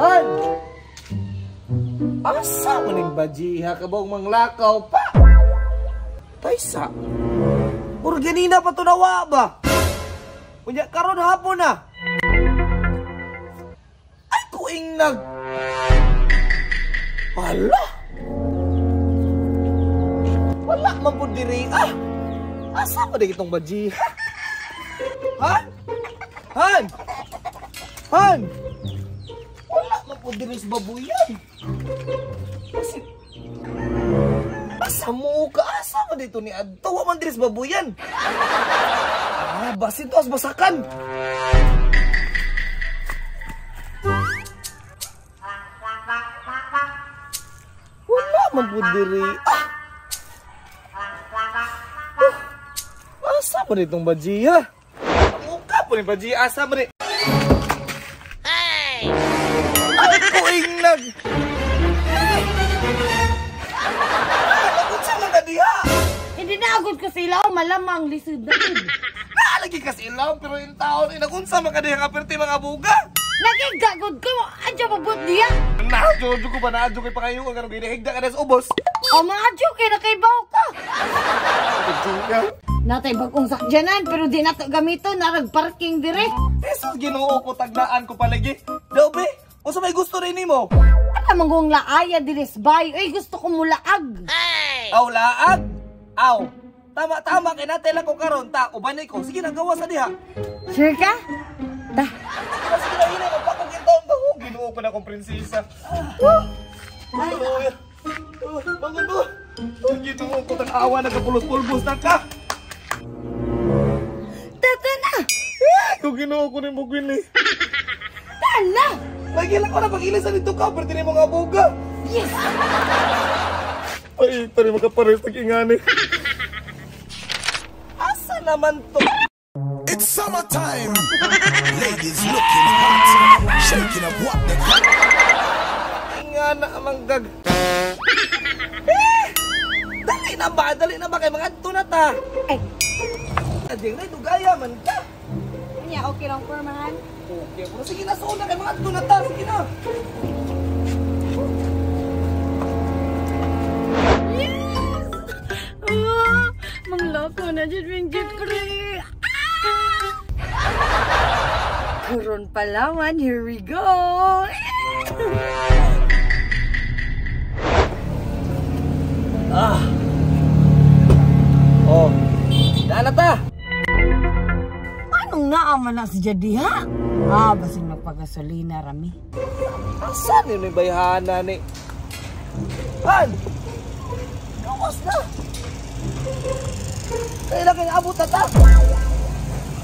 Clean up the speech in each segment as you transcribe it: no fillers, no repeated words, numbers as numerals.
Han! Asa man ning bajiha ka ba manglakaw pa? Taysa. Puro ganina pa tunawa ba? Unya karon hapon na. Ay kuing nag. Hala. Wala man pud diri ah. Asa pa di itong bajiha? Han? Han? Han? Wala man pud diri sa babuyan. Kasi asa mo ka? Asa man dito ni adto? Wa man diri sa babuyan. Ah, basin to as basakan. Wala man pud diri. Ah! Oh, asa man itong bajiya? Muka po ni bajiya. Asa man ni? Ay! Ay, kuing nag! Hindi na agad ko sila, malamang lisod na yun. Naalagi ka sila, pero yung taon, inagunsa man ka diha ka perti mga buga. Nagigagod ko, adyo mabot diya. Naadyo ko ba, naadyo kay pangayo, ang ganun ginahigda ka na sa ubos. O mga adyo, kaya nakaibaw ka. Natay bagong sakyanan, pero di nato gamito, narag parking dire. Jesus, Ginoo ko, tagnaan ko palagi. Daw be, unsa may gusto rin nimo? Ano manggong laaya dilis bay? Ay, gusto ko mulaag. Aw, laag? Aw, tama-tama, kay natin lang ko karon ta, ubanay ko. Sige na, gawa sa diha. Sure ka? Ta. Sige na, sige na, hinay, magpakong itaon ba? Oh, Ginoo ko na akong prinsesa. Ay, bangon ba? Oh, Ginoo ko, tag-awa, nagkapulos-pulbos na ka. Tata na! Eh, kung Ginoo ko ni Mugwin eh. Tala! Lagi lang ko na pag-ilisan dito ka, pero tinay mga buga. Yes! Ay, tari makapares nag-ingani. Asa naman to? It's summertime. Ladies looking hot, shaking up what they got. Ingana amang gag. Eh! Dali na ba? Dali na ba? Kay mga adto na ta. Ay. Ading na, dugaya man ka. Anya, okay lang po, man. Okay, pero sige na, suna kay mga adto na ta. Sige na. Yes! Manglako na dyan, Ming Jeffrey. Coron Palawan, here we go! Ah! Oh, daan na ta! Anong naaman na si Jadi, ha? Ah, basin magpagasolina, rami. Asan yun yung bayhana ni? Han! Gawas na! Kaya lang kaya abot na ta!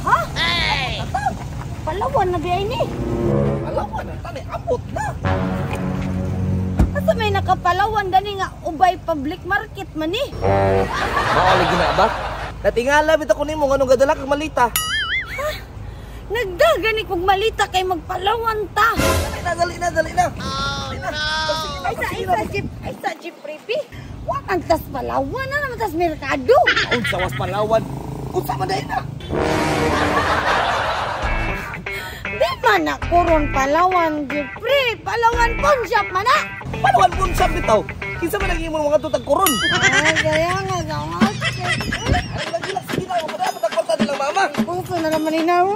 Ha? Ay! Palawan na biyay ni. Palawan na ta ni, abot na! Asa may nakapalawan dani nga ubay public market man ni? Maoligi na ba? Natingala bitaw ko nimo nganong gadala kag malita. Ha? Nagdagani kog malita kay magpalawan ta. Dali na, dali na, dali na. Oh, Dali na. no. Sige na, Ay sa sige ay na. sa jeep, ay sa jeep Ripi. Wa man tas Palawan na naman tas merkado. Unsa was Palawan? Unsa man dai na? Di man na Coron Palawan, Jeffrey. Palawan pawn shop man na. Palawan pawn shop bitaw. Kinsa man ang imong mga tutag koron? Ay, kaya nga gawas. Ay, lagi lang, sige na, wala pa tagkwarta nilang mama. Puso na naman inaw.